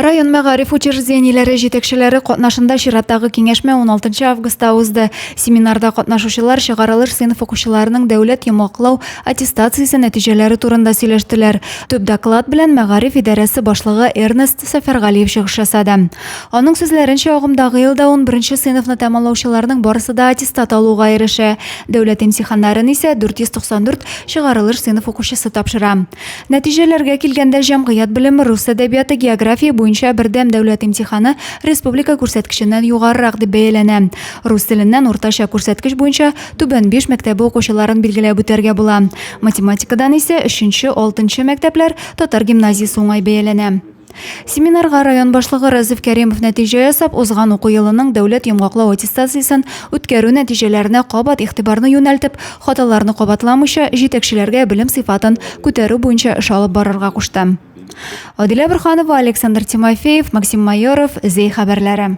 Район мәгариф учреждениеләре җитәкчеләре катнашында чираттагы киңәшмә 16 августта узды. Семинарда катнашучылар чыгарылыш сыйныф укучыларының дәүләт йомгаклау аттестациясе нәтиҗәләре турында сөйләштеләр. Төп доклад белән мәгариф идарәсе башлыгы Эрнест Сәфәргалиев чыгыш ясады. Аның сүзләренчә, агымдагы елда унберенче сыйныфны тәмамлаучыларның барысы да аттестат алуга ирешә. Дәүләт имтиханнарын исә 494 чыгарылыш сыйныф укучысы тапшыра. Нәтиҗәләргә килгәндә, җәмгыять белеме, рус әдәбияты, география буенча бердәм дәүләт имтиханы республика күрсәткеченнән югарырак дип бәяләнә. Рус теленнән уртача күрсәткеч буенча Түбән Биш мәктәбе укучыларын билгеләп үтәргә була. Математикадан исә өченче, алтынчы мәктәпләр, татар гимназиясе уңай бәяләнә. Семинарга район башлыгы Разиф Кәримов нәтиҗә ясап, узган уку елының дәүләт йомгаклау аттестациясен үткәрү нәтиҗәләренә кабат игътибарны юнәлтеп, хаталарны кабатламыйча, җитәкчеләргә белем сыйфатын күтәрү буенча эш алып барырга кушты. Адилә Борһанова, Александр Тимофеев, Максим Майоров, Зәй хәбәрләре.